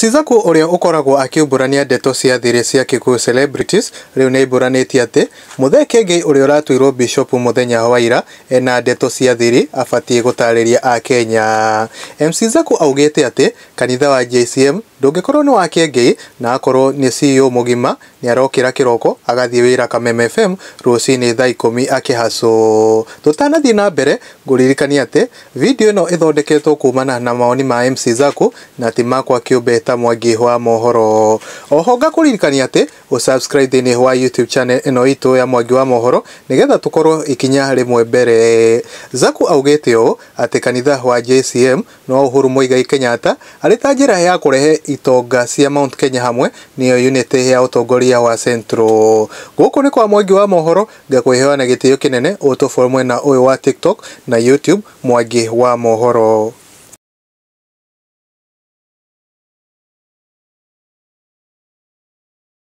Zaku ũrĩa ũkoragwo akĩumbũrania ndeto cia thiri cia Kikuyu Celebrities rĩu nĩaimbũranĩtie atĩ Muthee Kiengei ũrĩa ũratuirwo Bishop mũthenya wa ira ena ndeto cia thiri abatiĩ gũtarĩria akenya. MC Zaku augĩte atĩ kanitha wa JCM ndũngĩkorwo nĩ wa Kiengei na akorwo nĩ CEO mũgima nĩarokĩra kĩroko agathiĩ wĩra Kameme FM rũcinĩ thaa 10 akĩhacũ. Tũtanathiĩ na mbere ngũririkanie atĩ video ĩno ĩthondeketwo kumana na mawoni ma MC Zaku na ti makwa kĩũmbe ta Mwangi wa mohoro. Oho ngakũririkania atĩ ũsubscribe thĩinĩ wa YouTube channel ĩno itũ ya Mwangi wa mohoro nĩgetha tũkorwo ikinya rĩmwe mbere. Zaku augĩte ũũ atĩ kanitha wa JCM no Uhuru Muigai Kenyatta arĩ ta njĩra ya kũrehe itonga cia Mount Kenya hamwe nĩyo unity ya ũtongoria wa Central. Gũkũ nĩ kwa Mwangi wa mohoro ngakwĩhoya na gĩtĩo kĩnene ũtũfollow mwena ũyũ wa TikTok na YouTube Mwangi wa mohoro.